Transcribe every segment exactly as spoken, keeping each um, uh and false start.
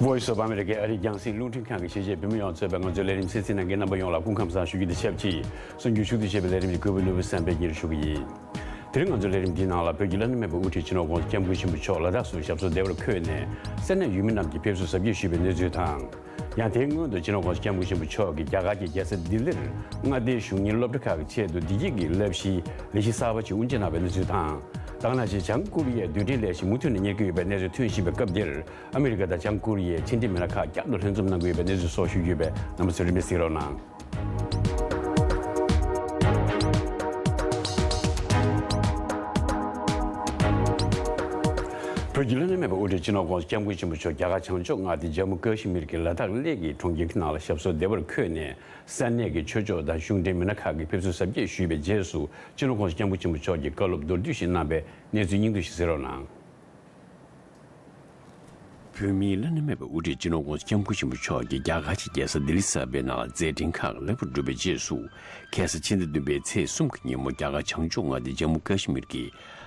Voice of America ཨ་རིའི་རྒྱང་སྲིང་རླུང་འཕྲིན་ཁང་གི་གཞིས་བྱེས་བོད་མི་ཡོངས་གཙོས་པའི་ང་ཚོའི་ལས་རིམ་གསན་གཟིགས་གནང་མཁན་རྣམ་པ་ཡོངས་ལ་སྐུ་ཁམས་བཟང་ཞུ་རྒྱུ་དང་ཆབས་ཅིག་གསར་འགྱུར་ཕྱོགས་བསྡུས་བྱས་པའི་ལས་རིམ་གྱི་གོ་བོ་ལུས་པོ་བསམ་འཕེལ་གྱིས་ཞུ་གི་ཡིན། དེ་རིང་ང་ཚོའི་ལས་རིམ་འདིའི་ནང་ལ་བོད་ཀྱི་བླ་ན་མེད་པའི་དབུ་ཁྲིད་སྤྱི་ནོར་༸གོང་ས་༸སྐྱབས་མགོན་ཆེན་པོ་མཆོག་ལ་དྭགས་སུ་ཞབས་སོར་བདེ་བར་འཁོད་ནས་ས་གནས་ཡུལ་མི་རྣམས་ཀྱིས་ཕེབས་བསུ་གཟབ་རྒྱས་ཞུས་པའི་གནས་ཚུལ་དང་། ཡང་དེའི་སྔོན་དུ་སྤྱི་ནོར་༸གོང་ས་༸སྐྱབས་མགོན་ཆེན་པོ་མཆོག་གིས་རྒྱ་གར་གྱི་རྒྱལ་ས་ལྡི་ལིར་མངའ་སྡེའི་གཞུང་གཉེར་སློབ་གྲྭ་ཁག་གི་ཆེད་དུ་བདེ་སྐྱིད་ཀྱི་བསླབ་གཞིའི་ལས་གཞི་གསར་པ་ཞིག་དབུ་འབྱེད་གནང་བའི་གནས་ཚུལ་དང་། ད་ག་ནང་བཞིན་བྱང་ཀོ་རི་ཡས་རྡུལ་ཕྲན་ལས་གཞི་མུ་མཐུད་ནས་གཉེར་གྱི་ཡོད་པའི་གནས་ཚུལ་ཐོན་བཞིན་པའི་སྐབས་འདིར། ཨ་མི་རི་ཀ་དང་བྱང་ཀོ་རི་ཡའི་ཕྱི་འབྲེལ་མི་སྣ་ཁག་བསྐྱར་དུ་ལྷན་འཛོམས་གནང་གི་ཡོད་པའི་གནས་ཚུལ་སོགས་ཞུ་རྒྱུ་ཡོད་པས། རྣམ་པ་ཚོས་རིན་མེད་གཟིགས་རོགས་གནང་། བོད་ཀྱི་བླ་ན་མེད་པའི་དབུ་ཁྲིད་སྤྱི་ནོར་༸གོང་ས་༸སྐྱབས་མགོན་ཆེན་པོ་མཆོག་རྒྱ་གར་བྱང་ཕྱོགས་མངའ་སྡེ་ཇམ་མུ་ཀ་ཤི་མིར་གྱི་ལ་དྭགས་གླེ་གི་གྲོང་ཁྱེར་ནང་ལ་ཞབས་སོར་བདེ་བར་འཁོད་ནས། ས་གནས་ཀྱི་ཆོས་ཕྱོགས་དང་གཞུང་འབྲེལ་མི་སྣ་ཁག་གིས་ཕེབས་བསུ་གཟབ་རྒྱས་ཞུས་པའི་རྗེས་སུ། སྤྱི་ནོར་༸གོང་ས་༸སྐྱབས་མགོན་ཆེན་པོ་མཆོག་གིས་བཀའ་སློབ་མདོར་བསྡུས་ཤིག་གནང་བའི་གནས་ཚུལ་སྙིང་བསྡུས་ཤིག་གཟིགས་རོགས་གནང་། བོད་མིའི་བླ་ན་མེད་པའི་དབུ་ཁྲིད་སྤྱི་ནོར་༸གོང་ས་༸སྐྱབས་མགོན་ཆེན་པོ་མཆོག་གིས་རྒྱ་གར་གྱི་རྒྱལ་ས་ལྡི་ལི་གསར་པའི་ནང་ལ་མཛད་འཕྲིན་ཁག་ལེགས་པར་གྲུབ་པའི་རྗེས་སུ། ཁ་སང་ཕྱི་ཟླ་བདུན་པའི་ཚེས་གསུམ་གྱི་ཉིན་མོ་རྒྱ་གར་བྱང་ཕྱོགས་མངའ་སྡེ་ཇམ་མུ་ཀ་ཤི་མིར་གྱི་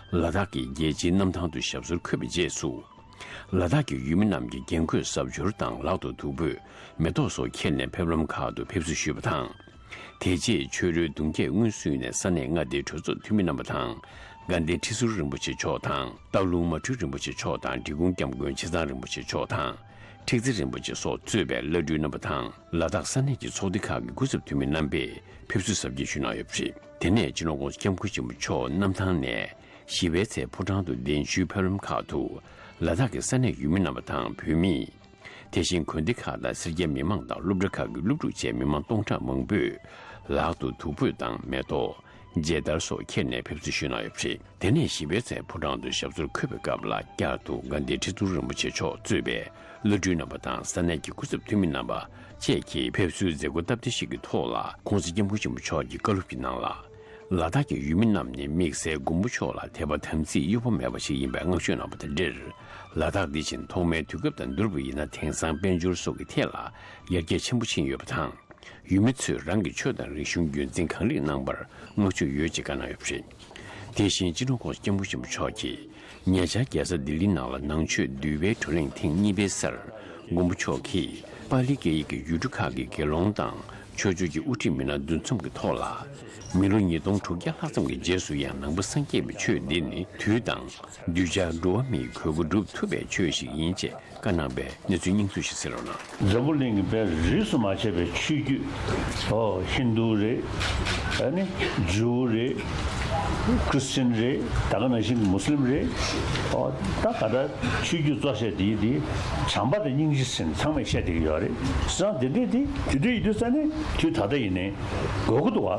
ལ་དྭགས་ཀྱི་རྒྱལ་སྤྱིའི་གནམ་ཐང་དུ་ཞབས་སོར་འཁོད་པའི་རྗེས་སུ། ལ་དྭགས་ཀྱི་ཡུལ་མི་རྣམས་ཀྱིས་རྒྱན་གོས་གཟབ་མཆོར་དང་ལག་ཏུ་དུག་སྤོས། མེ་ཏོག་སོགས་ཁྱེར་ནས་ཕེབས་ལམ་ཁག་ཏུ་ཕེབས་བསུ་ཞུས་པ་དང་། དེ་རྗེས་ཆོས་རོལ་གདུང་བརྒྱད་སྔོན་བསུས་ནས་ས་གནས་མངའ་སྡེའི་གྲོས་ཚོགས་འཐུས་མི་རྣམ་པ་དང་། དགའ་ལྡན་ཁྲི་ཟུར་རིན་པོ་ཆེ་མཆོག་དང་། སྟག་ལུང་མ་སྤྲུལ་རིན་པོ་ཆེ་མཆོག་དང་། འབྲི་གུང་སྐྱབས་མགོན་ཆེ་ཚང་རིན་པོ་ཆེ་མཆོག་དང་། ཁྲི་ཙེ་རིན་པོ་ཆེ་སོགས་གཙོས་པའི་བླ་སྤྲུལ་རྣམ་པ་དང་། ལ་དྭགས་ས་གནས་ཀྱི་ཚོགས་སྡེ་ཁག་གི་སྐུ་ཚབ་འཐུས་མི་རྣམ་པས་ཕེབས་བསུ་གཟབ་རྒྱས་ཞུས་གནང་ཡོད་པ་རེད། དེ་ནས་སྤྱི་ནོར་༸གོང་ས་༸སྐྱབས་མགོན་ཆེན་པོ་མཆོག་གནམ་ཐང་ནས། བཞི་པའི་ཚེས་ཕོ་བྲང་དུ་གདན་ཞུའི་ཕེབས་ལམ་ཁག་ཏུ། ལ་དྭགས་ཀྱི་ས་གནས་ཡུལ་མི་རྣམ་པ་དང་བོད་མི། དེ་བཞིན་དགོན་སྡེ་ཁག་དང་སེར་སྐྱའི་མི་མང་དང་སློབ་གྲྭ་ཁག་གི་སློབ་ཕྲུག་བཅས་མི་མང་སྟོང་ཕྲག་མང་པོས། ལག་ཏུ་དུག་སྤོས་དང་མེ་ཏོག་མཇལ་དར་སོགས་ཁྱེར་ནས་ཕེབས་བསུ་ཞུས་གནང་ཡོད་པ་རེད། དེ་ནས་བཞི་པའི་ཚེས་ཕོ་བྲང་དུ་ཞབས་སོར་འཁོད་པའི་སྐབས་ལ་བསྐྱར་དུ་དགའ་ལྡན་ཁྲི་ཟུར་རིན་པོ་ཆེ་མཆོག་གཙོས་པའི་བླ་སྤྲུལ་རྣམ་པ་དང་ས་གནས་ཀྱི་སྐུ་ཚབ་འཐུས་མི་རྣམ་པ་བཅས་ཀྱིས་ཕེབས་བསུའི་མཛད་སྒོ་སྟབས་བདེ་ཞིག་གི་ཐོག་ལ། ༸གོང་ས་༸སྐྱབས་མགོན་ཆེན་པོ་མཆོག་གི་བཀའ་སློབ་ཀྱི་ནང་ལ། ལ་དྭགས་ཀྱི་ཡུལ་མི་རྣམས་ནི་དམིགས་བསལ་མགོན་པོ་མཆོག་ལ་དད་པ་དམ་ཚིག་གཡོ་བ་མེད་པ་ཞིག་ཡིན་པའི་བསྔགས་བརྗོད་གནང་བ་དང་འབྲེལ། ལ་དྭགས་འདི་བཞིན་ཐོག་མའི་དུས་སྐབས་དང་བསྡུར་བ་ཡིན་ན། དེང་སང་དཔལ་འབྱོར་སོགས་ཀྱི་ཐད་ལ་ཡར་རྒྱས་ཆེན་པོ་ཕྱིན་ཡོད་པ་དང་། ཡུལ་མི་ཚོས་རང་གི་ཆོས་དང་རིག་གཞུང་རྒྱུན་འཛིན་གང་ལེགས་གནང་བར་བསྔགས་བརྗོད་ཡོད་ཅེས་བཀའ་གནང་ཡོད་པ་རེད། དེ་བཞིན་སྤྱི་ནོར་༸གོང་ས་༸སྐྱབས་མགོན་ཆེན་པོ་མཆོག་གིས། ཉེ་ཆར་རྒྱལ་ས་ལྡི་ལི་ནང་ལ་ནང་ཆོས་འདུལ་བའི་བགྲོ་གླེང་ཐེངས་གཉིས་པའི་སར། མགོན་པོ་མཆོག་གིས་པཱ་ལི་སྐད་ཡིག་གི་ཡུལ་གྲུ་ཁག་གི་དགེ་སློང་དང་ཆོས་ཕྱོགས་ཀྱི་དབུ་ཁྲིད་མི་སྣ་འདུ་འཛོམས་ཀྱི་ཐོག་ལ། མི་ལོ་ཉིས་སྟོང་དྲུག་བརྒྱ་ལྷག་ཙམ་གྱི་རྗེས་སུ་ཡང་ནང་པ་སངས་རྒྱས་པའི་ཆོས་འདི་ནི་དུས་དང་གདུལ་བྱ་འགྲོ་བ་མིའི་དགོས་མཁོ་སྒྲུབ་ཐུབ་པའི་ཆོས་ཤིག་ཡིན་ཅེས་བཀའ་གནང་བའི་གནས་ཚུལ་སྙིང་བསྡུས་ཤིག་གསན་རོགས་གནང་། འཛམ་བུ་གླིང་གི་དཔེ་རིས་སུ་མ་ཆད་པའི་ཆོས་བརྒྱུད། ཨོ་ཧིན་དུ་རེད། ཨ་ནི་ཇུའུ་རེད། ཁྲི་སི་ཅན་རེད། ད་ག་ནང་བཞིན་མུ་སི་ལིམ་རེད། ཨོ་ད་ག་འདྲ་ཆོས་བརྒྱུད་གཙོ་བྱས་དེ་དེ་བྱམས་པ་དང་སྙིང་རྗེ་ཟེར་ནས་ཚང་མས་བཤད་བསྡད་ཀྱི་ཡོད་རེད། བྱས་ཙང་དེ་འདྲས་དེ་དེ་འདྲས་ཡིན་དུས་ཙང་ནས་དུས་ད་ལྟ་ཡིན་ནའི་དགོས་ཀྱི་འདུག་བ།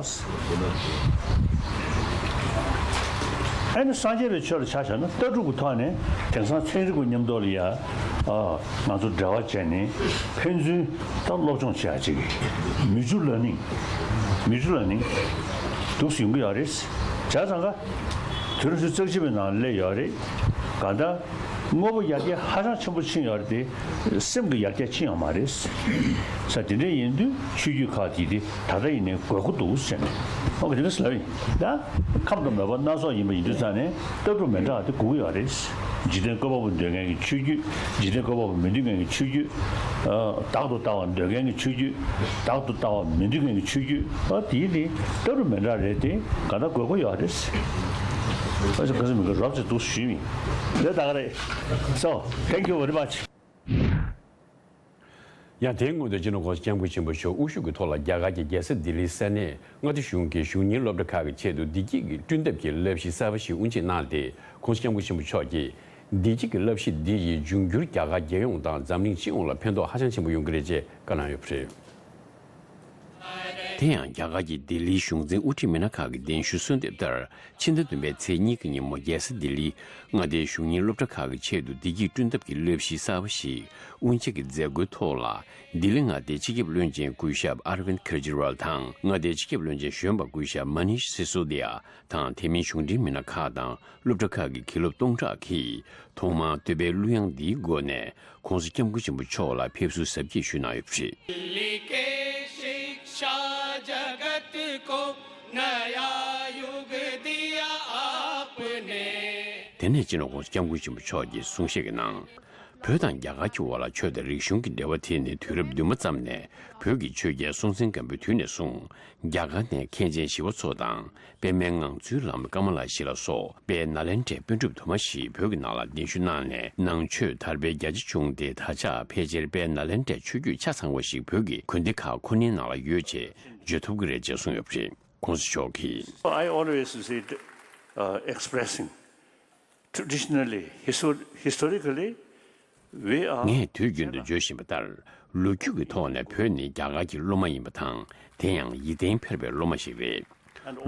ཨ་ནི་སངས་རྒྱས་པའི་ཆོས་ལ་ཆ་བཞག་ན་ལྟ་གྲུབ་ཀྱི་ཐོག་ནས་དེང་སང་ཚན་རིག་པ་མཉམ་དུ་ལ་ཡ། ཨ་ང་ཚོ་འབྲེལ་བ་བྱས་ནས་ཕན་ཚུན་ད་སློབ་སྦྱོང་བྱེད་ཡ་ཅིག་མི་ཇུ་ལར་ནིང་། མི་ཇུ་ལར་ནིང་འདུག་སེ་ཡོང་གི་ཡོད་རེད། བྱས་ཙང་ཀ་དུས་རབས་ཉི་ཤུ་རྩ་གཅིག་པའི་ནང་སླེབས་ཡོད་རེད། གང་ལྟར་དངོས་པོ་ཡར་རྒྱས་ཧ་ཅང་ཆེན་པོ་ཕྱིན་ཡོད་རེད་དེ། སེམས་ཀྱི་ཡར་རྒྱས་ཕྱིན་ཡོད་མ་རེད། ས་དེ་འདྲ་ཡིན་དུས་ཆོས་བརྒྱུད་ཁག་དེ་དེ་ད་ལྟ་ཡིན་ནའི་དགོས་མཁོ་འདུག་ཟེར་ནས་ཨོ་ག་དེ་འདྲ་ཟེར་ལབ་ཡིན། ད་ཁམས་དང་མོས་པ་སྣ་ཚོགས་ཡིན་པ་ཡིན་དུས་ཙང་ནས་ལྟ་གྲུབ་མི་འདྲ་བ་དེ་དགོས་ཀྱི་ཡོད་རེད། འཇིག་རྟེན་བཀོད་པ་པོ་འདོད་མཁན་གྱི་ཆོས་བརྒྱུད། འཇིག་རྟེན་བཀོད་པ་པོ་མི་འདོད་མཁན་གྱི་ཆོས་བརྒྱུད། ཨ་བདག་ཏུ་ལྟ་བ་འདོད་མཁན་གྱི་ཆོས་བརྒྱུད། བདག་ཏུ་ལྟ་བ་མི་འདོད་མཁན་གྱི་ཆོས་བརྒྱུད། ཨ་དེ་ཡིན་དེ་ལྟ་གྲུབ་མི་འདྲ་རེད་དེ་ག་ད་དགོས་མཁོ་ཡོད་རེད། ཨ་ཅག་ག་ཟེར་མི་དགོས་རོབ་ཅིག་འདུག་ཞུས་མིན། ལས་ད་ག་རེད། So thank you very much. ཡང་དེའི་སྔོན་དུ་སྤྱི་ནོར་༸གོང་ས་༸སྐྱབས་མགོན་ཆེན་པོ་མཆོག་དབུ་བཞུགས་ཀྱི་ཐོག་ལ་རྒྱ་གར་གྱི་རྒྱལ་ས་ལྡི་ལིའི་ས་གནས་མངའ་སྡེ་གཞུང་གི་གཞུང་གཉེར་སློབ་གྲྭ་ཁག་གི་ཆེད་དུ་བདེ་སྐྱིད་ཀྱི་བསྐྲུན་ཐབས་ཀྱི་བསླབ་གཞི་གསར་པ་ཞིག་དབུ་འབྱེད་གནང་སྟེ། ༸གོང་ས་༸སྐྱབས་མགོན་ཆེན་པོ་མཆོག་གིས་བདེ་སྐྱིད་ཀྱི་བསླབ་གཞི་འདི་ཡིས་འབྱུང་འགྱུར་རྒྱ་གར་རྒྱལ་ཡོངས་དང་འཛམ་གླིང་སྤྱི་ཡོངས་ལ་ཕན་ཐོགས་ཧ་ཅང་ཆེན་པོ་ཡོང་གི་རེད་ཅེས་བཀའ་གནང་ཡོད་པ་རེད། དེ་ཡང་རྒྱ་གར་གྱི་ལྡི་ལིའི་གཞུང་འཛིན་དབུ་ཁྲིད་མི་སྣ་ཁག་གི་གདན་ཞུ་གསོལ་འདེབས་ལྟར། ཕྱི་ཟླ་བདུན་པའི་ཚེས་གཉིས་ཀྱི་ཉིན་མོ་རྒྱལ་ས་ལྡི་ལི་མངའ་སྡེའི་གཞུང་གཉེར་སློབ་གྲྭ་ཁག་གི་ཆེད་དུ་བདེ་སྐྱིད་བསྐྲུན་ཐབས་ཀྱི་བསླབ་གཞི་གསར་པ་ཞིག་དབུ་འབྱེད་ཀྱི་མཛད་སྒོའི་ཐོག་ལ། ལྡི་ལི་མངའ་སྡེའི་སྤྱི་ཁྱབ་བློན་ཆེན་སྐུ་ཞབས་ཨར་ཝིན་ཁེ་ཇི་རི་ཝལ་དང་། མངའ་སྡེའི་སྤྱི་ཁྱབ་བློན་ཆེན་གཞོན་པ་སྐུ་ཞབས་མ་ནིཤ་སི་སོ་དི་ཡ་དང་། དེ་མིན་གཞུང་འབྲེལ་མི་སྣ་ཁག་དང་སློབ་གྲྭ་ཁག་གི་དགེ་སློབ་སྟོང་ཕྲག་གིས་ཐོག་མར་བསྟོད་པའི་གླུ་དབྱངས་འདིའི་སྒོ་ནས་༸གོང་ས་༸སྐྱབས་མགོན་ཆེན་པོ་མཆོག་ལ་ཕེབས་བསུ་གཟབ་རྒྱས་ཞུས་གནང་ཡོད་པ་རེད། दिल्ली के शिक्षा जगत को नया युग दिया आपने। དེ་ནས་སྤྱི་ནོར་༸གོང་ས་༸སྐྱབས་མགོན་ཆེན་པོ་མཆོག་གིས་གསུང་བཤད་ཀྱི་ནང་། བོད་དང་རྒྱ་གར་གྱི་དབར་ལ་ཆོས་དང་རིག་གཞུང་གི་འབྲེལ་བ་དེ་ནི་དུས་རབས་བདུན་པ་ཙམ་ནས་བོད་ཀྱི་ཆོས་རྒྱལ་སྲོང་བཙན་སྒམ་པོའི་དུས་ནས་བཟུང་རྒྱ་གར་ནས་མཁན་ཆེན་ཞི་བ་འཚོ་དང་པདྨའི་ངང་ཚུལ་བླ་མ་ཀ་མ་ལ་ཤཱི་ལ་སོགས་དཔལ་ནཱ་ལེནྡྲའི་པཎ་གྲུབ་དུ་མ་ཞིག་བོད་ཀྱི་ནང་ལ་གདན་ཞུ་གནང་ནས་ནང་ཆོས་དར་སྤེལ་རྒྱ་ཆེ་བྱུང་སྟེ། ད་ཆ་ཕལ་ཆེར་དཔལ་ནཱ་ལེནྡྲའི་ཆོས་བརྒྱུད་ཆ་ཚང་བ་ཞིག་བོད་ཀྱི་དགོན་སྡེ་ཁག་ཁོ་ནའི་ནང་ལ་ཡོད་ཅེས་བརྗོད་ཐུབ་ཀྱི་རེད་ཅེས་གསུངས་ཡོད་པ་རེད། ༸གོང་ས་མཆོག་གིས། I always see it, uh, expressing traditionally, histor- historically, we are. ངས་དུས་རྒྱུན་དུ་བརྗོད་བཞིན་པ་ལྟར། ལོ་རྒྱུས་ཀྱི་ཐོག་ནས་བོད་ནི་རྒྱ་གར་གྱི་སློབ་མ་ཡིན་པ་དང་། དེ་ཡང་ཡིད་བརྟན་འཕེར་བའི་སློབ་མ་ཞིག་རེད།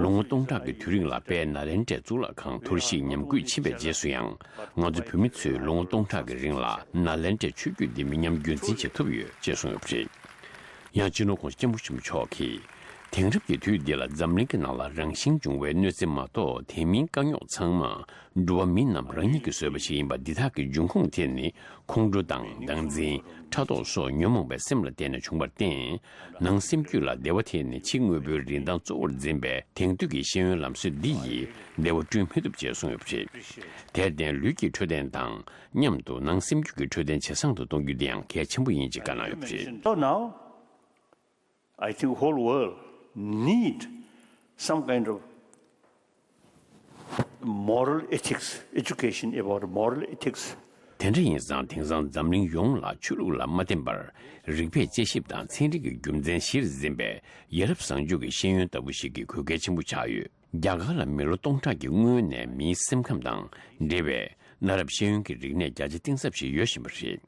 ལོ་ངོ་སྟོང་ཕྲག་གི་དུས་རིང་ལ་དཔལ་ནཱ་ལེནྡྲའི་གཙུག་ལག་ཁང་འཐོར་ཞིག་ཉམས་རྒུད་ཕྱིན་པའི་རྗེས་སུ་ཡང་། ང་ཚོ་བོད་མི་ཚོས་ལོ་ངོ་སྟོང་ཕྲག་གི་རིང་ལ་ནཱ་ལེནྡྲའི་ཆོས་བརྒྱུད་འདི་མི་ཉམས་རྒྱུན་འཛིན་བྱེད་ཐུབ་ཡོད་ཅེས་གསུངས་ཡོད་པ་རེད། ཡང་སྤྱི་ནོར་༸གོང་ས་༸སྐྱབས་མགོན་ཆེན་པོ་མཆོག་གིས། དེང་རབས་ཀྱི་དུས་འདི་ལ་འཛམ་གླིང་གི་ནང་ལ་རང་བཞིན་འབྱུང་བའི་གནོད་འཚེ་མ་གཏོགས་དེ་མིན་དཀའ་རྙོག་ཚང་མ་འགྲོ་བ་མི་རྣམས་རང་ཉིད་ཀྱིས་བཟོས་པ་ཞིག་ཡིན་པ། འདི་དག་གི་འབྱུང་ཁུངས་དེ་ནི་ཁོང་ཁྲོ་དང་བདག་འཛིན། ཕྲག་དོག་སོགས་ཉོན་མོངས་པའི་སེམས་ལ་བརྟེན་ནས་བྱུང་བར་བརྟེན། ནང་སེམས་རྒྱུད་ལ་བདེ་བ་དེ་ནི་ཕྱི་དངོས་པོའི་རིན་ཐང་གཙོ་བོར་འཛིན་པའི་དེང་དུས་ཀྱི་ཤེས་ཡོན་ལམ་སྲོལ་འདི་ཡིས་བདེ་བ་བསྐྲུན་མི་ཐུབ་ཅེས་གསུངས་ཡོད་པ་རེད། དེར་བརྟེན་ལུས་ཀྱི་འཕྲོད་བསྟེན་དང་མཉམ་དུ་ནང་སེམས་རྒྱུད་ཀྱི་འཕྲོད་བསྟེན་ཇེ་བཟང་དུ་གཏོང་རྒྱུ་འདི་ཡང་གལ་ཆེན་པོ་ཡིན་ཅེས་བཀའ་གནང་ཡོད་པ་རེད། So now, I think whole world need some kind of moral ethics, education about moral ethics. དེ་འདྲ་ཡིན་ཙང་དེང་སང་འཛམ་གླིང་ཡོངས་ལ་ཆོས་ལུགས་ལ་མ་བརྟེན་པར་རིག་པས་དཔྱད་ཞིབ་དང་ཚན་རིག་གི་རྒྱུ་མཚན་གཞིར་འཛིན་པའི་ཡ་རབས་བཟང་སྤྱོད་ཀྱི་ཤེས་ཡོན་ལྟ་བུ་ཞིག་གི་དགོས་གལ་ཆེན་པོ་ཆགས་ཡོད། རྒྱ་གར་ལ་མི་ལོ་སྟོང་ཕྲག་གི་སྔོན་ནས་མིའི་སེམས་ཁམས་དང་འབྲེལ་བའི་གནའ་རབས་ཤེས་ཡོན་གྱི་རིག་གནས་རྒྱ་ཆེ་གཏིང་ཟབ་ཞིག་ཡོད་བཞིན་པ་རེད།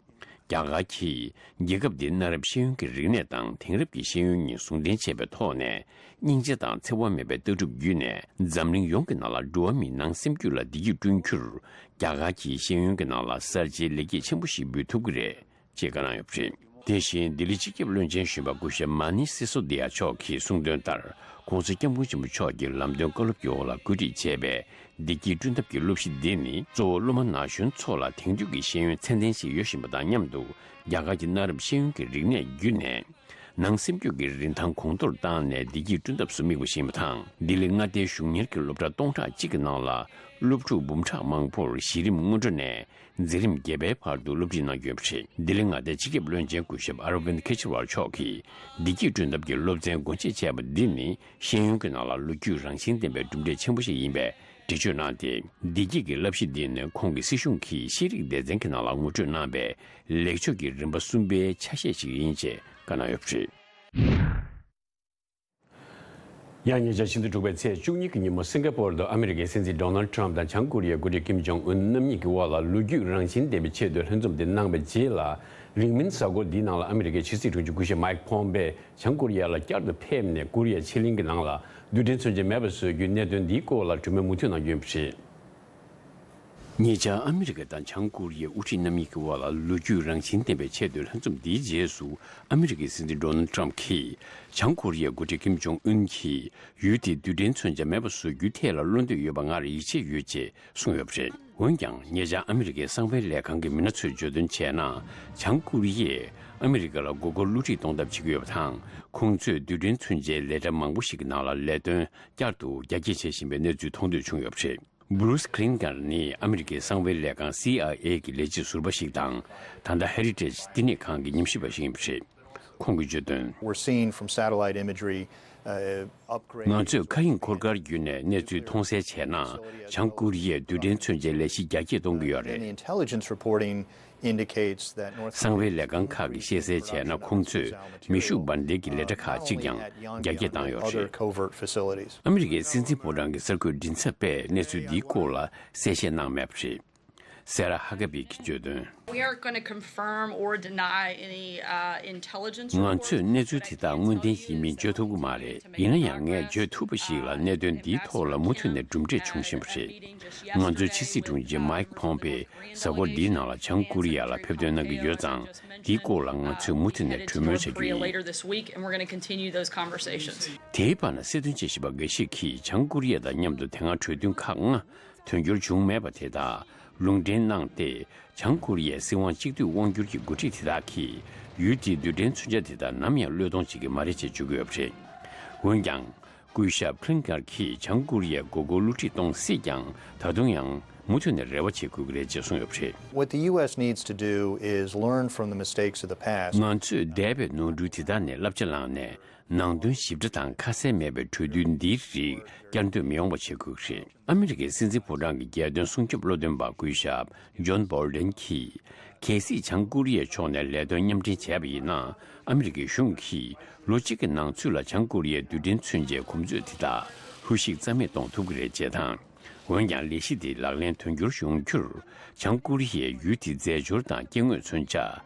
རྒྱ་གར་གྱིས་རྒྱལ་ཁབ་འདིའི་གནའ་རབས་ཤེས་ཡོན་གྱི་རིག་གནས་དང་དེང་རབས་ཀྱི་ཤེས་ཡོན་གཉིས་ཟུང་འབྲེལ་བྱས་པའི་ཐོག་ནས། སྙིང་རྗེ་དང་འཚེ་བ་མེད་པའི་ལྟ་གྲུབ་བརྒྱུད་ནས་འཛམ་གླིང་ཡོངས་ཀྱི་ནང་ལ་འགྲོ་བ་མིའི་ནང་སེམས་རྒྱུད་ལ་བདེ་སྐྱིད་བསྐྲུན་རྒྱུར། རྒྱ་གར་གྱིས་ཤེས་ཡོན་གྱི་ནང་ལ་གསར་བརྗེའི་ལེགས་སྐྱེས་ཆེན་པོ་ཞིག་འབུལ་ཐུབ་ཀྱི་རེད། ཅེས་བཀའ་གནང་ཡོད་པ་རེད། དེ་བཞིན་ལྡི་ལི་སྤྱི་ཁྱབ་བློན་ཆེན་གཞོན་པ་སྐུ་ཞབས་མ་ནི་སི་སོ་དི་ཡ་མཆོག་གིས་གསུངས་དོན་ལྟར། ༸གོང་ས་༸སྐྱབས་མགོན་ཆེན་པོ་མཆོག་གི་ལམ་སྟོན་བཀའ་སློབ་ཀྱི་འོག་ལ་བཀོད་སྒྲིག་བྱས་པའི་བདེ་སྐྱིད་བསྐྲུན་ཐབས་ཀྱི་སློབ་གཞི་འདི་ནི། གཙོ་བོ་སློབ་མ་ན་གཞོན་ཚོ་ལ་དེང་དུས་ཀྱི་ཤེས་ཡོན་ཚད་ལྡན་ཞིག་ཡོད་བཞིན་པ་དང་མཉམ་དུ། རྒྱ་གར་གྱི་གནའ་རབས་ཤེས་ཡོན་གྱི་རིག་གནས་བརྒྱུད་ནས། ནང་སེམས་རྒྱུད་ཀྱི་རིན་ཐང་གོང་མཐོར་བཏང་ནས་བདེ་སྐྱིད་བསྐྲུན་ཐབས་སུ་དམིགས་པ་ཞིག་ཡིན་པ་དང་། ལྡི་ལི་མངའ་སྡེའི་གཞུང་གཉེར་གྱི་སློབ་གྲྭ་སྟོང་ཕྲག་གཅིག་གི་ནང་ལ། སློབ་ཕྲུག་འབུམ་ཕྲག་མང་པོར་གཞི་རིམ་སྔོན་འགྲོ་ནས། འཛིན་རིམ་བརྒྱད་པའི་བར་དུ་སློབ་ཁྲིད་གནང་རྒྱུ་ཡིན་པ་རེད། ལྡི་ལི་མངའ་སྡེའི་སྤྱི་ཁྱབ་བློན་ཆེན་སྐུ་ཞབས་ཨ་ར་བིན་ཁེ་ཆི་ཝལ་མཆོག་གིས། བདེ་སྐྱིད་བསྐྲུན་ཐབས་ཀྱི་སློབ་ཚན་སྒོ་འབྱེད་བྱས་པ་འདི་ནི། ཤེས་ཡོན་གྱི་ནང་ལ་ལོ་རྒྱུས་རང་བཞིན་ལྡན་པའི་གྲུབ་འབྲས་ཆེན་པོ་ཞིག་ཡིན་པའི་འགྲེལ་བརྗོད་གནང་སྟེ། བདེ་སྐྱིད་ཀྱི་བསླབ་གཞི་འདི་ནི་ཁོང་གི་སྲིད་གཞུང་གིས་ཤེས་རིག་སྡེ་ཚན་གྱི་ནང་ལ་ངོ་སྤྲོད་གནང་བའི་ལེགས་ཕྱོགས་ཀྱི་རིམ་པ་གསུམ་པའི་ཆ་ཤས་ཤིག་ཡིན་ཅེས་བཀའ་གནང་ཡོད་པ་རེད། ཡང་ཉེ་ཆར་ཕྱི་ཟླ་དྲུག་པའི་ཚེས་བཅུ་གཉིས་ཀྱི་ཉིན་མོ་སིང་ག་པོར་དུ་ཨ་མི་རི་ཀའི་སྲིད་འཛིན་ཌོ་ནལ་ཊམ་དང་བྱང་ཀོ་རི་ཡའི་འགོ་ཁྲིད་ཀིམ་ཇོང་ཨུན་རྣམ་གཉིས་ཀྱི་དབར་ལ་ལོ་རྒྱུས་རང་བཞིན་ལྡན་པའི་ཆེས་མཐོའི་ལྷན་འཛོམས་དེ་གནང་བའི་རྗེས་ལ། རིང་མིན་གཟའ་འཁོར་འདིའི་ནང་ལ་ཨ་མི་རི་ཀའི་ཕྱི་སྲིད་དྲུང་ཆེ་སྐུ་ཞབས་མའིག་ཕོམ་པེ་བྱང་ཀོ་རི་ཡ་ལ་བསྐྱར་དུ་ཕེབས་ནས་ཀོ་རི་ཡའི་ཕྱེད་གླིང་གི་ནང་ལ་རྡུལ་ཕྲན་མཚོན་ཆ་མེད་པ་བཟོ་རྒྱུའི་གནད་དོན་འདིའི་སྐོར་ལ་གྲོས་མོལ་མུ་མཐུད་གནང་རྒྱུ་ཡིན་པ་རེད། ཉེ་ཆར་ཨ་མི་རི་ཀ་དང་བྱང་ཀོ་རི་ཡའི་དབུ་ཁྲིད་རྣམ་གཉིས་ཀྱི་དབར་ལ་ལོ་རྒྱུས་རང་བཞིན་ལྡན་པའི་ཆེས་མཐོའི་ལྷན་འཛོམས་འདིའི་རྗེས་སུ། ཨ་མི་རི་ཀའི་སྲིད་འཛིན་ཌོ་ནལ་ཊམ་གྱིས། བྱང་ཀོ་རི་ཡའི་འགོ་ཁྲིད་ཀིམ་ཇོང་ཨུན་གྱིས་ཡུལ་དེའི་རྡུལ་ཕྲན་མཚོན་ཆ་མེད་པ་བཟོ་རྒྱུའི་ཐད་ལ་བློ་འདོད་ཡོད་པ་ངར་ཡིད་ཆེས་ཡོད་ཅེས་གསུངས་ཡོད་པ་རེད། འོན་ཀྱང་། ཉེ་ཆར་ཨ་མི་རི་ཀའི་གསང་བའི་ལས་ཁང་གི་མི་སྣ་ཚོས་བརྗོད་དོན་བྱས་ན། བྱང་ཀོ་རི་ཡས་ཨ་མི་རི་ཀ་ལ་མགོ་སྐོར་བསླུ་བྲིད་གཏོང་ཐབས་བྱེད་ཀྱི་ཡོད་པ་དང་། ཁོང་ཚོས་རྡུལ་ཕྲན་མཚོན་ཆའི་ལས་གྲྭ་མང་པོ་ཞིག་གི་ནང་ལ་ལས་དོན་བསྐྱར་དུ་རྒྱ་སྐྱེད་བྱེད་བཞིན་པའི་གནས་ཚུལ་མཐོང་ཐོས་བྱུང་ཡོད་པ་རེད། Bruce Klinger ནི་ཨ་མི་རི་ཀའི་གསང་བའི་ལས་ཁང་སི་ཨའི་ཨེ་གི་ལས་བྱེད་ཟུར་པ་ཞིག་དང་། ད་ལྟ་Heritage་བསྟི་གནས་ཁང་གི་ཉམས་ཞིབ་པ་ཞིག་ཡིན་པ་རེད། ཁོང་གིས་བརྗོད་དོན། We're seeing from satellite imagery, uh, upgrade. ང་ཚོས་མཁའ་དབྱིངས་འཁོར་སྐར་བརྒྱུད་ནས་གནས་ཚུལ་མཐོང་གསལ་བྱས་ན། བྱང་ཀོ་རི་ཡས་རྡུལ་ཕྲན་མཚོན་ཆའི་ལས་གཞི་རྒྱ་སྐྱེད་གཏོང་གི་ཡོད་རེད། And the intelligence reporting indicates that North Korea གསང་བའི་ལས་ཁང་ཁག་གིས་བཤད་གསལ་བྱས་ན། ཁོང་ཚོས་མེ་ཤུགས་འབར་མདེལ་གྱི་ལས་གྲྭ་ཁག་ཅིག་ཀྱང་རྒྱ་སྐྱེད་བཏང་ཡོད་རེད། Other covert facilities. ཨ་མི་རི་ཀའི་སྲིད་འཛིན་ཕོ་བྲང་གི་གསར་འགོད་མགྲིན་ཚབ་པས་གནས་ཚུལ་འདིའི་སྐོར་ལ་གསལ་བཤད་གནང་མེད་པ་རེད། སེ་ར་ཧ་ཀ་བི་གིས་བརྗོད་དོན། We aren't gonna confirm or deny any, uh, intelligence reports. ང་ཚོས་གནས་ཚུལ་དེ་དག་དངོས་བདེན་ཡིན་མིན་བརྗོད་ཐུབ་ཀྱི་མ་རེད། ཡིན་ན་ཡང་ངས་བརྗོད་ཐུབ་པ་ཞིག་ལ། གནད་དོན་འདིའི་ཐོག་ལ་མུ་མཐུད་ནས་གྲུབ་འབྲས་བྱུང་བཞིན་པ་རེད། ང་ཚོའི་ཕྱི་སྲིད་དྲུང་ཆེ་མའིག་ཕོམ་པེ་གཟའ་འཁོར་འདིའི་ནང་ལ་བྱང་ཀོ་རི་ཡ་ལ་ཕེབས་ཐོན་གནང་གི་ཡོད་ཙང་། འདིའི་སྐོར་ལ་ང་ཚོས་མུ་མཐུད་ནས་གྲོས་མོལ་བྱ་རྒྱུ་ཡིན། Later this week, and we're gonna continue those conversations. དེའི་བར་ན་སྲིད་དོན་དཔྱད་ཞིབ་པ་འགའ་ཞིག་གིས་བྱང་ཀོ་རི་ཡ་དང་མཉམ་དུ་དེ་སྔ་གྲོས་མཐུན་ཁག་ལྔ་དོན་འཁྱོལ་བྱུང་མེད་པ་དེ་དག་ལུང་འདྲེན་གནང་སྟེ། བྱང་ཀོ་རི་ཡའི་སྲིད་དབང་གཅིག་སྡུད་དབང་སྒྱུར་གྱི་འགོ་ཁྲིད་དེ་དག་གིས་ཡུལ་དེའི་རྡུལ་ཕྲན་མཚོན་ཆ་དེ་དག་ནམ་ཡང་བློས་གཏོང་བྱེད་ཀྱི་མ་རེད་ཅེས་བརྗོད་ཀྱི་ཡོད་པ་རེད། འོན་ཀྱང་། སྐུ་ཞབས་ཁི་ལིན་ཀར་གྱིས་བྱང་ཀོ་རི་ཡའི་མགོ་སྐོར་བསླུ་བྲིད་གཏོང་སྲིད་ཀྱང་། ད་དུང་ཡང་ མུ་མཐུད་ནས་རེ་བ་བྱེད་དགོས་ཀྱི་རེད་ཅེས་གསུངས་ཡོད་པ་རེད། What the U S needs to do is learn from the mistakes of the past. ང་ཚོས་འདས་པའི་ནོར་འཁྲུལ་དེ་དག་ནས་བསླབ་བྱ་བླངས་ནས། ནང་དོན་ཞིབ་ཕྲ་དང་ཁ་གསལ་མེད་པའི་གྲོས་བསྡུར་འདིའི་རིགས་བསྐྱར་ཟློས་མི་ཡོང་བ་བྱེད་དགོས་ཀྱི་རེད། ཨ་མི་རི་ཀའི་སྲིད་འཛིན་ཕོ་བྲང་གི་རྒྱལ་དོན་སྲུང་སྐྱོབ་བློ་འདོན་པ་སྐུ་ཞབས་ཇོན་བྷོལ་ཌེན་གྱིས། གལ་སྲིད་བྱང་ཀོ་རི་ཡའི་ཕྱོགས་ནས་ལས་དོན་མཉམ་འབྲེལ་བྱས་པ་ཡིན་ན། ཨ་མི་རི་ཀའི་གཞུང་གིས་ལོ་གཅིག་གི་ནང་ཚུད་ལ་བྱང་ཀོ་རི་ཡའི་རྡུལ་ཕྲན་མཚོན་ཆའི་གོམས་མཛོད་དེ་དག་ལྷོད་ཞིག་རྩ་མེད་གཏོང་ཐུབ་ཀྱི་རེད་ཅེས་དང་། འོན་ཀྱང་ལས་གཞི་དེ་ལག་ལེན་དོན་འཁྱོལ་ཡོང་རྒྱུར། བྱང་ཀོ་རི་ཡས་ཡུལ་དེའི་རྫས་སྦྱོར་དང་སྐྱེ་དངོས་མཚོན་ཆ།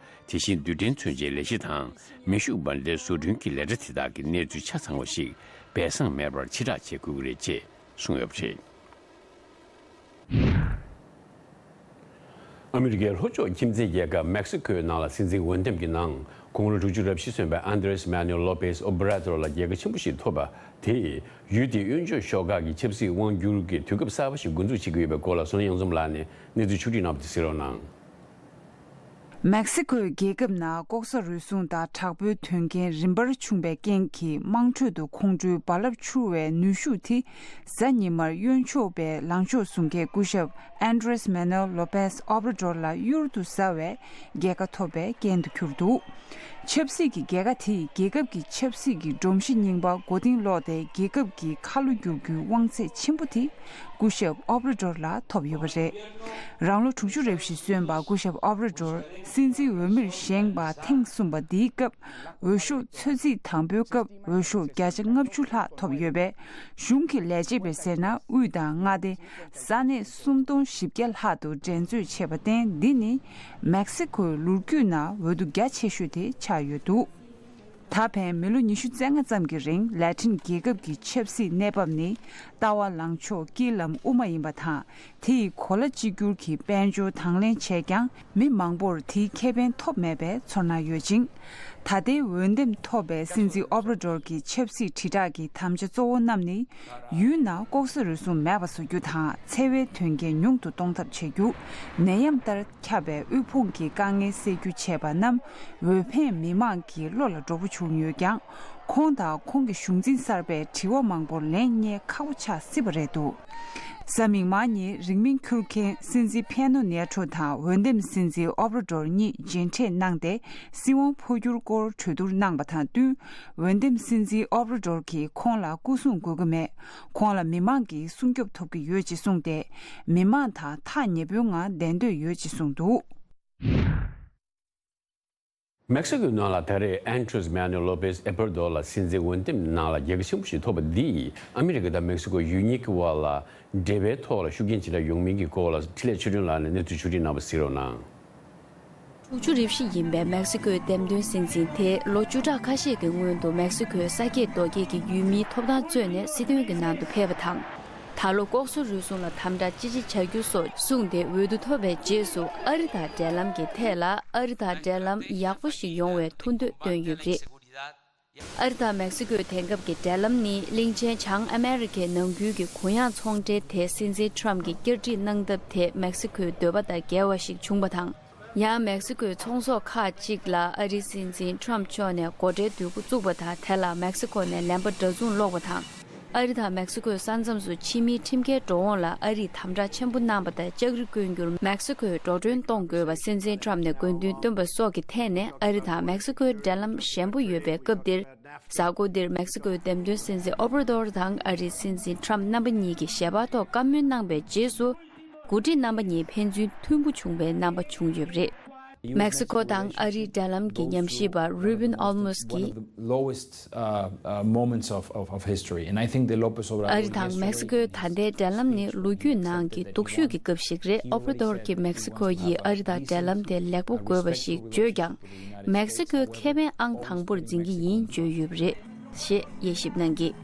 དེ་བཞིན་རྡུལ་ཕྲན་མཚོན་ཆའི་ལས་གཞི་དང་མེ་ཤུགས་འབར་མདེལ་བཟོ་སྐྲུན་གྱི་ལས་གྲྭ་དེ་དག་གི་གནས་ཚུལ་ཆ་ཚང་བ་ཞིག་སྦས་གསང་མེད་པར་ཕྱིར་བསྒྲགས་བྱེད་དགོས་ཀྱི་རེད་ཅེས་གསུངས་ཡོད་པ་རེད། ཨ་མི་རི་ཀའི་ལྷོ་ཕྱོགས་ཁྱིམ་མཚེས་རྒྱལ་ཁབ་མེག་སི་ཁོའི་ནང་ལ་སྲིད་འཛིན་འོས་འདེམས་ཀྱི་ནང་། དགུང་ལོ་དྲུག་ཅུ་རེ་བཞི་སོན་པའི་ཨན་དྲེས་མེ་ནུ་ལོ་པེས་ཨོ་བྷ་ར་ཏོར་ལ་རྒྱལ་ཁ་ཆེན་པོ་ཞིག་ཐོབ་པ་དེས། ཡུལ་དེའི་གཡོན་ཕྱོགས་ཤོག་ཁག་གི་ཆབ་སྲིད་དབང་བསྒྱུར་གྱི་དུས་སྐབས་གསར་པ་ཞིག་འགོ་འཛུགས་བྱེད་ཀྱི་ཡོད་པའི་སྐོར་ལ། བསོད་ནམས་དབྱངས་འཛོམས་ལགས་ནས་གནས་ཚུལ་ཕྱོགས་སྒྲིག་གནང་བ་དེ་གསན་རོགས་གནང་། མེག་སི་ཁོའི་རྒྱལ་ཁབ་ནང་ལྐོག་ཟ་རུལ་སུངས་དང་དྲག་པོའི་དོན་རྐྱེན་རིམ་པར་བྱུང་བའི་རྐྱེན་གྱིས། དམངས་ཁྲོད་དུ་ཁོང་ཁྲོའི་རྦ་རླབས་འཕྱུར་བའི་ནུས་ཤུགས་དེ། གཟའ་ཉི་མར་གཡོན་ཕྱོགས་པའི་ལངས་ཕྱོགས་ཟུང་འབྲེལ་སྐུ་ཞབས་ཨན་དྲེས་མེ་ནུ་ལོ་པེས་ཨོ་བྷ་ར་ཏོར་ལ་གཡུར་དུ་ཟ་བའི་རྒྱལ་ཁ་ཐོབ་པའི་རྐྱེན་དུ་གྱུར་འདུག། ཆབ་སྲིད་ཀྱི་རྒྱལ་ཁ་དེས་རྒྱལ་ཁབ་ཀྱི་ཆབ་སྲིད་ཀྱི་སྒྲོམ་གཞི་རྙིང་པ་མགོ་རྟིང་སློག་སྟེ། རྒྱལ་ཁབ་ཀྱི་ཁ་ལོ་བསྒྱུར་རྒྱུའི་དབང་ཚད་ཆེན་པོ་དེ་སྐུ་ཞབས་ཨོ་བྷ་ར་ཏོར་ལ་ཐོབ་ཡོད་པ་རེད། རང་ལོ་དྲུག་ཅུ་རེ་བཞི་སོན་པ་སྐུ་ཞབས་ཨོ་བྷ་ར་ཏོར་སྲིད་འཛིན་འོས་མིར་བཞེངས་པ་ཐེངས་གསུམ་པ་འདིའི་སྐབས། འོས་ཤོག་ཚོད་རྩིས་དང་པོའི་སྐབས་འོས་ཤོག་བརྒྱ་ཆ་ལྔ་བཅུ་ལྷག་ཐོབ་ཡོད་པས། གཞུང་གི་ལས་བྱེད་པས་ཟེར་ན། དབུས་དང་མངའ་སྡེ་ས་གནས་སུམ་སྟོང་བཞི་བརྒྱ་ལྷག་ཏུ་འགྲན་རྩོད་བྱས་པར་བརྟེན། འདི་ནི་མེག་སི་ཁོའི་ལོ་རྒྱུས་ནང་འོས་བསྡུ་རྒྱ་ཆེ་ཤོས་དེ་ཆགས་ཡོད་འདུག། ད་ཕན་མི་ལོ་ཉི་ཤུ་རྩ་ལྔ་ཙམ་གྱི་རིང་ལ་ཏིན་རྒྱལ་ཁབ་ཀྱི་ཆབ་སྲིད་གནས་བབ་ནི། ལྟ་བ་ལངས་ཕྱོགས་དཀྱིལ་ལམ་དབུ་མ་ཡིན་པ་དང་། དེ་ཡི་གོ་ལ་གཅིག་གྱུར་གྱི་དཔལ་འབྱོར་དང་ལེན་བྱས་ཀྱང་། མི་མང་པོར་དེའི་ཁེ་ཕན་ཐོབ་མེད་པའི་ཚོར་སྣང་ཡོད་ཅིང་། ད་ལྟའི་འོས་འདེམས་ཐོབ་པའི་སྲིད་འཛིན་ཨོ་བྷ་ར་ཏོར་གྱི་ཆབ་སྲིད་དྲིལ་བསྒྲགས་ཀྱི་དམ་བཅའ་གཙོ་བོ་རྣམས་ནི། ཡུལ་ནང་ལྐོག་ཟ་རུལ་སུངས་མེད་པ་བཟོ་རྒྱུ་དང་། འཚེ་བའི་དོན་རྐྱེན་ཉུང་དུ་གཏོང་ཐབས་བྱེད་རྒྱུ། ནད་ཡམས་ལྟར་ཁྱབ་པའི་དབུལ་ཕོངས་ཀྱི་དཀའ་ངལ་སེལ་རྒྱུ་བྱས་པ་རྣམས། འོས་འཕེན་མི་མང་གི་བློ་ལ་འགྲོ་པོ་བྱུང་ཡོད་ཀྱང་། ཁོང་དང་ཁོང་གི་གཞུང་འཛིན་གསར་པས་དྲི་བ་མང་པོར་ལན་རྙེད་ཁག་པོ་ཆགས་སྲིད་པ་རེད་འདུག། གཟའ་མིག་དམར་ཉིན་རིང་མིན་ཁུར་མཁན་སྲིད་འཛིན་ཕེ་ནོ་ནེ་ཁྲོ་དང་འོས་འདེམས་སྲིད་འཛིན་ཨོ་བྷ་ར་ཏོར་གཉིས་མཇལ་འཕྲད་གནང་སྟེ། སྲིད་དབང་འཕོ་འགྱུར་སྐོར་གྲོས་བསྡུར་གནང་པ་དང་བསྟུན། འོས་འདེམས་སྲིད་འཛིན་ཨོ་བྷ་ར་ཏོར་གྱིས་ཁོང་ལ་སྐུ་སྲུང་དགོས་ཀྱི་མེད། ཁོང་ལ་མི་མང་གིས་སྲུང་སྐྱོབ་ཐོབ་ཀྱི་ཡོད་ཅེས་གསུངས་ཏེ། མི་མང་དང་ཐག་ཉེ་པོའི་ངང་བསྡད་འདོད་ཡོད་ཅེས་གསུངས་འདུག། མེག་སི་ཀོའི་ནང་ལ་ད་རེས་ཨན་དྲེས་མེ་ནུ་ལོ་པེས་ཨེ་བྷར་དོ་ལ་སྲིད་འཛིན་འོས་འདེམས་ནང་ལ་རྒྱལ་ཁ་ཆེན་པོ་ཞིག་ཐོབ་པ་འདིས། ཨ་མི་རི་ཀ་དང་མེག་སི་ཀོ་ཡུལ་གཉིས་ཀྱི་དབར་ལ་འབྲེལ་བའི་ཐོག་ལ་ཤུགས་རྐྱེན་ཇི་འདྲ་ཡོང་མིན་གྱི་སྐོར་ལ། འཕྲིན་ལས་ཆོས་སྒྲོན་ལགས་ནས་གནས་ཚུལ་ཕྱོགས་སྒྲིག་གནང་བ་གཟིགས་རོགས་གནང་། དྲུག་ཅུ་རེ་བཞི་ཡིན་པའི་མེག་སི་ཀོའི་འདེམས་ཐོན་སྲིད་འཛིན་དེས་ལོ་བཅུ་ཕྲག་ཁ་ཤས་ཀྱི་སྔོན་དུ་མེག་སི་ཀོའི་ས་སྐྱེས་རྡོ་སྐྱེས་ཀྱི་ཡུལ་མིའི་ཐོབ་ཐང་རྩོད་ནས་སྲིད་དོན་གྱི་ནང་དུ་ཕེབས་པ་དང་། ད་ལོ་ལྐོག་ཟ་རུལ་སུངས་ལ་དམ་དྲག་ཅི་ཆེ་བྱ་རྒྱུ་སོགས་གསུངས་ཏེ། འོས་བསྡུ་ཐོབ་པའི་རྗེས་སུ་ཨ་རི་དང་འབྲེལ་ལམ་གྱི་ཐད་ལ། ཨ་རི་དང་འབྲེལ་ལམ་ཡག་པོ་ཞིག་ཡོང་བའི་ཐུགས་འདོད་བཏོན་ཡོད་པ་རེད། ཨ་རི་དང་མེག་སི་ཀོའི་དེང་སྐབས་ཀྱི་འབྲེལ་ལམ་ནི། གླིང་ཆེན་བྱང་ཨ་མེ་རི་ཁའི་ནང་ཁུལ་གྱི་གུ་ཡངས་ཚོང་འབྲེལ་དེ་སྲིད་འཛིན་ཁྲོམ་གྱིས་བསྐྱར་སྒྲིག་གནང་ཐབས་དེ་མེག་སི་ཀོའི་འདོད་པ་དང་འགལ་བ་ཞིག་བྱུང་བ་དང་། ཡང་མེག་སི་ཀོའི་ཚོང་ཟོག་ཁག་ཅིག་ལ་ཨ་རིའི་སྲིད་འཛིན་ཁྲོམ་མཆོག་ནས་སྒོ་ཁྲལ་བསྡུ་འགོ་བཙུགས་པ་དང་། དེ་ལ་མེག་སི་ཀོ་ནས་ལན་པ་འདྲ་མཚུངས་སློག་པ་དང་། ཨ་རི་དང་མེག་སི་ཀོའི་ས་མཚམས་སུ་ཕྱི་མིའི་ཁྲིམས་འགལ་འགྲོ་འོང་ལ་ཨ་རིས་དམ་དྲག་ཆེན་པོ་གནང་བ་དང་། ལྕགས་རི་བསྐོན་རྒྱུར་མེག་སི་ཀོས་འགྲོ་གྲོན་གཏོང་དགོས་པ་སྲིད་འཛིན་ཁྲོམ་ནས་དགོས་འདུན་བཏོན་པ་སོགས་ཀྱི་ཐད་ནས། ཨ་རི་དང་མེག་སི་ཀོའི་འབྲེལ་ལམ་ཞན་པོ་ཡོད་པའི་སྐབས་འདིར། གཟའ་འཁོར་འདིར་མེག་སི་ཀོའི་འདེམས་ཐོན་སྲིད་འཛིན་ཨོ་བྷ་ར་ཏོར་དང་ཨ་རིའི་སྲིད་འཛིན་ཁྲོམ་རྣམ་པ་གཉིས་ཀྱིས་ཞལ་པར་ཐོག་བཀའ་མོལ་གནང་བའི་རྗེས་སུ། འགོ་ཁྲིད་རྣམ་པ་གཉིས་ཕན་ཚུན་མཐུན་པོ་བྱུང་བའི་རྣམ་པ་བྱུང་ཡོད་པ་རེད། མེག་སི་ཀོ་དང་ཨ་རིའི་འབྲེལ་ལམ་གྱི་ཉམས་ཞིབ་པ་རུ་བིན་ཨོལ་མོས་ཀྱིས། Lowest, uh, uh, moments of, of, of history. And I think the Lopez Obrador ཨ་རི་དང་མེག་སི་ཀོའི་ད་ལྟའི་འབྲེལ་ལམ་ནི་ལོ་རྒྱུས་ནང་གི་སྡུག་ཤོས་ཀྱི་སྐབས་ཤིག་རེད། ཨོ་བྷ་ར་ཏོར་གྱིས་མེག་སི་ཀོ་ཡིས་ཨ་རི་དང་འབྲེལ་ལམ་དེ་ལེགས་པོ་དགོས་པ་ཞིག་བརྗོད་ཀྱང་། མེག་སི་ཀོའི་ཁེ་ཕན་ཨང་དང་པོར་འཛིན་གྱི་ཡིན་བརྗོད་ཡོད་པ་རེད། ཞེས་དབྱེ་ཞིབ་གནང་གིས།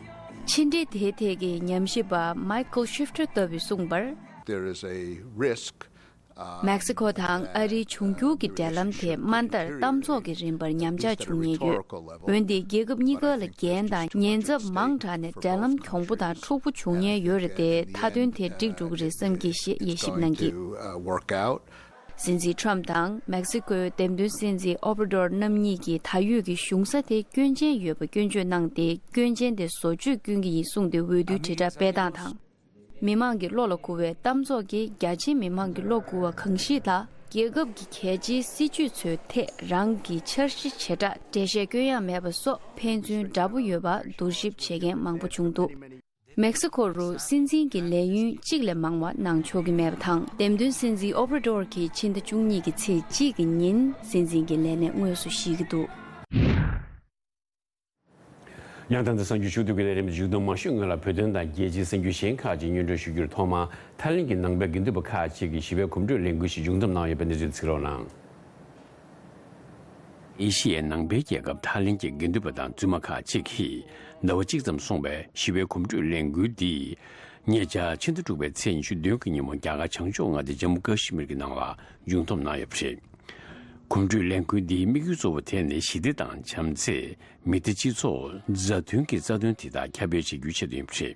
ཕྱི་འབྲེལ་དེའི་ཐད་ཀྱི་ཉམས་ཞིབ་པ་མའི་ཁལ་ཤིབ་ཏྲ་ལྟ་བུས་གསུངས་པར། There is a risk, uh, མེག་སི་ཀོ་དང་ཨ་རིའི་འབྱུང་འགྱུར་གྱི་འབྲེལ་ལམ་དེ་དམའ་མཐར་གཏམ་ཚོགས་ཀྱི་རིམ་པར་ཉམས་ཆག་བྱུང་ཉེན་ཡོད། འོན་ཏེ་རྒྱལ་ཁབ་གཉིས་ཀ་ལ་འགན་དང་ཉེན་ཚབས་མང་དྲགས་ནས་འབྲེལ་ལམ་གྱོང་པོ་དང་འཁྲུག་པོ་བྱུང་ཉེན་ཡོད་རེད་དེ། མཐའ་དོན་དེ་འགྲིག་འགྲོ་གི་རེད་བསམ་གྱིས་ཞེས་དབྱེ་ཞིབ་གནང་གིས། སྲིད་འཛིན་ཁྲོམ་དང་མེག་སི་ཀོའི་འདེམས་ཐོན་སྲིད་འཛིན་ཨོ་བྷ་ར་ཏོར་རྣམ་གཉིས་ཀྱིས་ད་ཡོད་ཀྱི་གཞུང་ས་དེ་སྐྱོན་ཅན་ཡོད་པ་སྐྱོན་བརྗོད་གནང་སྟེ། སྐྱོན་ཅན་དེ་བཟོ་བཅོས་སྐྱོན་གྱི་ཡིན་གསུངས་ཏེ་འོས་བསྡུའི་དྲིལ་བསྒྲགས་སྤེལ་སྟངས་དང་། མི་མང་གི་བློ་ལ་འགུར་བའི་གཏམ་ཚོགས་ཀྱིས་རྒྱ་ཆེའི་མི་མང་གི་བློ་འགུར་བ་གང་ཞིག་དང་། རྒྱལ་ཁབ་ཀྱི་གལ་ཆེའི་སྲིད་ཇུས་ཚོའི་ཐད་རང་གི་འཆར་གཞི་བྱེ་བྲག་འགྲེལ་བཤད་སྐྱོན་ཡང་མེད་པ་སོགས་ཕན་ཚུན་འདྲ་པོ་ཡོད་པ་བསྡུར་ཞིབ་བྱེད་མཁན་མང་པོ་བྱུང་འདུག་མེག་སི་ཁོ་རུ་སྲིད་འཛིན་གྱི་ལས་ཡུན་གཅིག་ལས་མང་བ་གནང་ཆོག་གི་མེད་པ་དང་། འདེམས་ཐོན་སྲིད་འཛིན་ཨོ་བྷ་ར་ཌོར་གྱིས་ཕྱི་ཟླ་བཅུ་གཉིས་ཀྱི་ཚེས་གཅིག་གི་ཉིན་སྲིད་འཛིན་གྱི་ལས་གནས་དངོས་སུ་བཞེས་ཀྱི་འདུག་ཡང་ད་ལྟ་གསར་འགྱུར་ཤོག་ཐོག་གི་ལས་རིམ་མཇུག་བསྡོམས་མ་ཞུས་སྔོན་ལ། བོད་དོན་དང་རྒྱལ་སྤྱིའི་གསར་འགྱུར་གཞན་ཁག་ཅིག་སྙན་སྒྲོན་ཞུ་རྒྱུར། ཐོག་མར་ཐའི་ལེན་གྱི་ནང་པའི་དགེ་འདུན་པ་ཁག་ཅིག་གིས་ཞི་བའི་གོམ་བགྲོད་ལས་འགུལ་ཞིག་མཇུག་བསྡོམས་གནང་ཡོད་པའི་གནས་ཚུལ་གཟིགས་རོགས་གནང་། ཨེ་ཤི་ཡའི་ནང་པའི་རྒྱལ་ཁབ་ཐའི་ལེན་གྱི་དགེ་འདུན་པ་དང་བཙུན་མ་ཁག་ཅིག་གིས་ཟླ་བ་གཅིག་ཙམ་སོང་བའི་ཞི་བའི་གོམ་བགྲོད་ལས་འགུལ་འདི། ཉེ་ཆར་ཕྱི་ཟླ་དྲུག་པའི་ཚེས་ཉི་ཤུ་བདུན་གྱི་ཉིན་མོ་རྒྱ་གར་བྱང་ཕྱོགས་མངའ་སྡེ་ཇམ་མུ་ཀ་ཤི་མིར་གྱི་ནང་ལ་མཇུག་བསྡོམས་གནང་ཡོད་པ་རེད། གོམ་བགྲོད་ལས་འགུལ་འདིའི་དམིགས་ཡུལ་གཙོ་བོ་དེ་ནི་ཞི་བདེ་དང་བྱམས་བརྩེ། མི་སྡེ་སྤྱི་ཚོགས་མཛའ་མཐུན་གྱི་རྩ་དོན་དེ་དག་ཁྱབ་སྤེལ་བྱེད་རྒྱུའི་ཆེད་དུ་ཡིན་པ་རེད།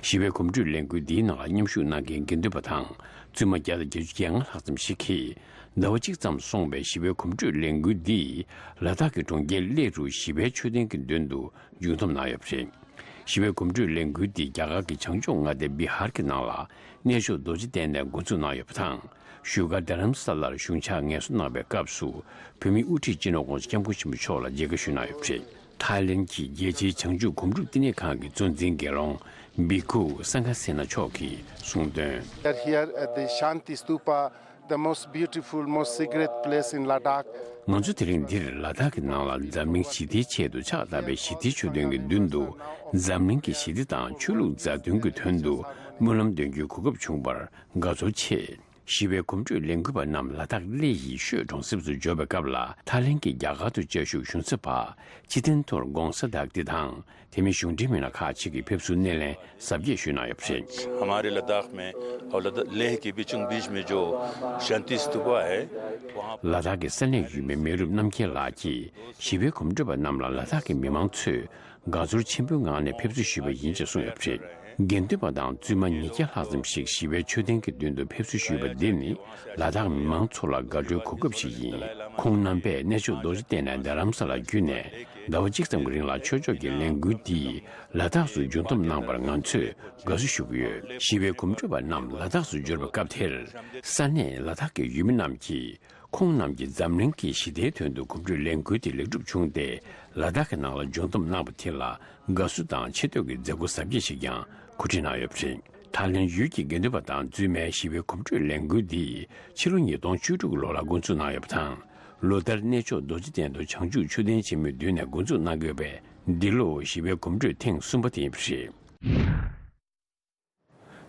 ཞི་བའི་གོམ་བགྲོད་ལས་འགུལ་འདིའི་ནང་ལ་མཉམ་ཞུགས་གནང་མཁན་དགེ་འདུན་པ་དང་བཙུན་མ་བརྒྱ་དང་བརྒྱད་ཅུ་གྱ་ལྔ་ལྷག་ཙམ་ཞིག་གིས་ཟླ་བ་གཅིག་ཙམ་སོང་བའི་ཞི་བའི་གོམ་བགྲོད་ལས་འགུལ་འདིས་ལ་དྭགས་ཀྱི་གྲོང་ཁྱེར་གླེ་རུ་ཞི་བའི་མཆོད་རྟེན་གྱི་མདུན་དུ་མཇུག་བསྡོམས་གནང་ཡོད་པ་རེད། ཞི་བའི་གོམ་བགྲོད་ལས་འགུལ་འདི་རྒྱ་གར་གྱི་བྱང་ཕྱོགས་མངའ་སྡེ་བི་ཧར་གྱི་ནང་ལ་གནས་མཆོག་རྡོ་རྗེ་གདན་ནས་འགོ་འཛུགས་གནང་ཡོད་པ་དང་། བཞུགས་སྒར་རྡ་རམ་ས་ལར་གཞུང་ཕྱག་ངལ་གསོ་གནང་བའི་སྐབས་སུ་བོད་མིའི་དབུ་ཁྲིད་སྤྱི་ནོར་༧གོང་ས་༧སྐྱབས་མགོན་ཆེན་པོ་མཆོག་ལ་མཇལ་ཁ་ཞུས་གནང་ཡོད་པ་རེད། ཐའི་ལེན་གྱི་རྒྱལ་སྤྱིའི་བྱང་ཆུབ་གོམ་བགྲོད་བསྟི་གནས་ཁང་གི་གཙོ་འཛིན་དགེ་སློང་བི་ཁུ་སངྒ་སེ་ན་མཆོག་གིས་གསུངས་དོན། We are here at the Shanti Stupa, the most beautiful, most sacred place in Ladakh. ང་ཚོ་དེ་རིང་འདིར་ལ་དྭགས་ཀྱི་ནང་ལ་འཛམ་གླིང་ཞི་བདེའི་ཆེད་དུ་ཕྱག་བཏབ་པའི་ཞི་བདེའི་མཆོད་རྟེན་གྱི་མདུན་དུ། འཛམ་གླིང་གི་ཞི་བདེ་དང་ཆོས་ལུགས་མཛའ་མཐུན་གྱི་དོན་དུ་སྨོན་ལམ་འདོན་རྒྱུའི་གོ་སྐབས་བྱུང་བར་དགའ་ཚོར་ཆེ། ཞི་བའི་གོམ་བགྲོད་ལས་འགུལ་པ་རྣམས་ལ་དྭགས་གླེ་ཡི་ཤོད་གྲོང་གསེབ་ཏུ་འབྱོར་བའི་སྐབས་ལ། ཐའི་ལེན་གྱི་རྒྱ་གར་དུ་བཅའ་བཞུགས་གཞུང་ཚབ་པ་སྤྱི་དོན་ཐོར་གོང་ས་དག་ཏི་དང་། དེ་མིན་གཞུང་འབྲེལ་མི་སྣ་ཁག་ཅིག་གིས་ཕེབས་བསུ་སྣེ་ལེན་གཟབ་རྒྱས་ཞུས་གནང་ཡོད་པ་རེད། हमारे लद्दाख में और लद्दाख लेह के बीचों बीच में जो शांति स्तूपा है, वहाँ ལ་དྭགས་ཀྱི་ས་གནས་ཡུལ་མི་མེ་རུབ་རྣམ་རྒྱལ་ལགས་ཀྱིས་ཞི་བའི་གོམ་བགྲོད་པ་རྣམས་ལ་ལ་དྭགས་ཀྱི་མི་མང་ཚོས་དགའ་ཚོར་ཆེན་པོའི་ངང་ནས་ཕེབས་བསུ་ཞུས་པ་ཡིན་ཅེས་གསུངས་ཡོད་པ་རེད། དགེ་འདུན་པ་དང་བཙུན་མ་ཉིས་བརྒྱ་ལྷག་ཙམ་ཞིག་ཞི་བའི་མཆོད་རྟེན་གྱི་མདུན་དུ་ཕེབས་བསུ་ཞུས་པ་འདི་ནི་ལ་དྭགས་མི་མང་ཚོ་ལ་དགའ་སྤྲོའི་གོ་སྐབས་ཤིག་ཡིན། ཁོང་རྣམ་པས་གནས་མཆོག་རྡོ་རྗེ་གདན་ནས་རྡ་རམ་ས་ལ་བརྒྱུད་ནས་ཟླ་བ་གཅིག་ཙམ་གྱི་རིང་ལ་ཆོས་ཕྱོགས་ཀྱི་ལས་འགུལ་འདིས་ལ་དྭགས་སུ་མཇུག་བསྡོམས་གནང་བར་ང་ཚོས་དགའ་བསུ་ཞུ་གི་ཡོད། ཞི་བའི་གོམ་བགྲོད་པ་རྣམས་ལ་དྭགས་སུ་འབྱོར་བའི་སྐབས་དེར། ས་གནས་ལ་དྭགས་ཀྱི་ཡུལ་མི་རྣམས་ཀྱིས་ཁོང་རྣམས་ཀྱིས་འཛམ་གླིང་གི་ཞི་བདེའི་དོན་དུ་གོམ་བགྲོད་ལས་འགུལ་དེ་ལེགས་གྲུབ་བྱུང་སྟེ། ལ་དྭགས་ཀྱི་ནང་ལ་མཇུག་བསྡོམས་གནང་བ་དེ་ལ་དགའ་བསུ་དང་ཆེ་བསྟོད་ཀྱི་མཛད་སྒོ་གཟབ་རྒྱས་ཤིག་ཀྱང་གོ་སྒྲིག་གནང་ཡོད་པ་རེད། ཐའི་ལེན་ཡུལ་གྱི་དགེ་འདུན་པ་དང་བཙུན་མའི་ཞི་བའི་གོམ་བགྲོད་ལས་འགུལ་འདི་ཕྱི་ལོ་ཉིས་སྟོང་བཅུ་དྲུག་ལོ་ལ་འགོ་འཛུགས་གནང་ཡོད་པ་དང་། ལོ་ལྟར་གནས་མཆོག་རྡོ་རྗེ་གདན་དུ་བྱང་ཆུབ་མཆོད་རྟེན་ཆེན་མོའི་མདུན་ནས་འགོ་འཛུགས་གནང་གི་ཡོད་པས། འདི་ལོ་ཞི་བའི་གོམ་བགྲོད་ཐེངས་གསུམ་པ་དེ་ཡིན་པ་རེད།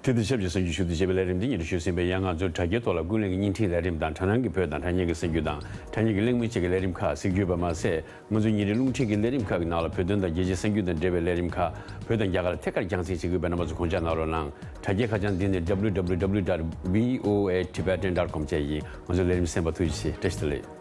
དེ་དང་ཆབས་ཅིག་གསར་འགྱུར་ཞུ་གཏུག་བྱས་པའི་ལས་རིམ་འདི་ཉིད་དུ་ཞུས་ཟིན་པས། ཡང་ང་ཚོའི་དྲ་རྒྱའི་ཐོག་ལ་ཀུན་གླེང་གི་བརྙན་འཕྲིན་ལས་རིམ་དང་། དྲ་སྣང་གི་བོད་དང་དྲ་བརྙན་གྱི་གསར་འགྱུར་དང་། དྲ་བརྙན་གྱི་གླེང་མོལ་བཅས་ཀྱི་ལས་རིམ་ཁག་གཟིགས་རྒྱུ་ཡོད་པ་མ་ཟད། ང་ཚོའི་ཉིན་རེའི་རླུང་འཕྲིན་གྱི་ལས་རིམ་ཁག་གི་ནང་ལ་བོད་དོན་དང་རྒྱལ་སྤྱིའི་གསར་འགྱུར་དང་འབྲེལ་བའི་ལས་རིམ་ཁག་བོད་དང་རྒྱ་གར་ཐད་ཀར་རྒྱང་སྲིང་བྱེད་ཀྱི་ཡོད་པའི་རྣམ་པ་ཚོ་དགོངས་འཇགས་གནང་རོགས་གནང་། དྲ་རྒྱའི་ཁ་བྱང་འདི་ནི་www dot voatibetan dot com བཅས་ཡིན། ང་ཚོའི་ལས་རིམ་གསན་པར་ཐུགས་རྗེ་ཆེ། བཀྲ་ཤིས་བདེ་ལེགས།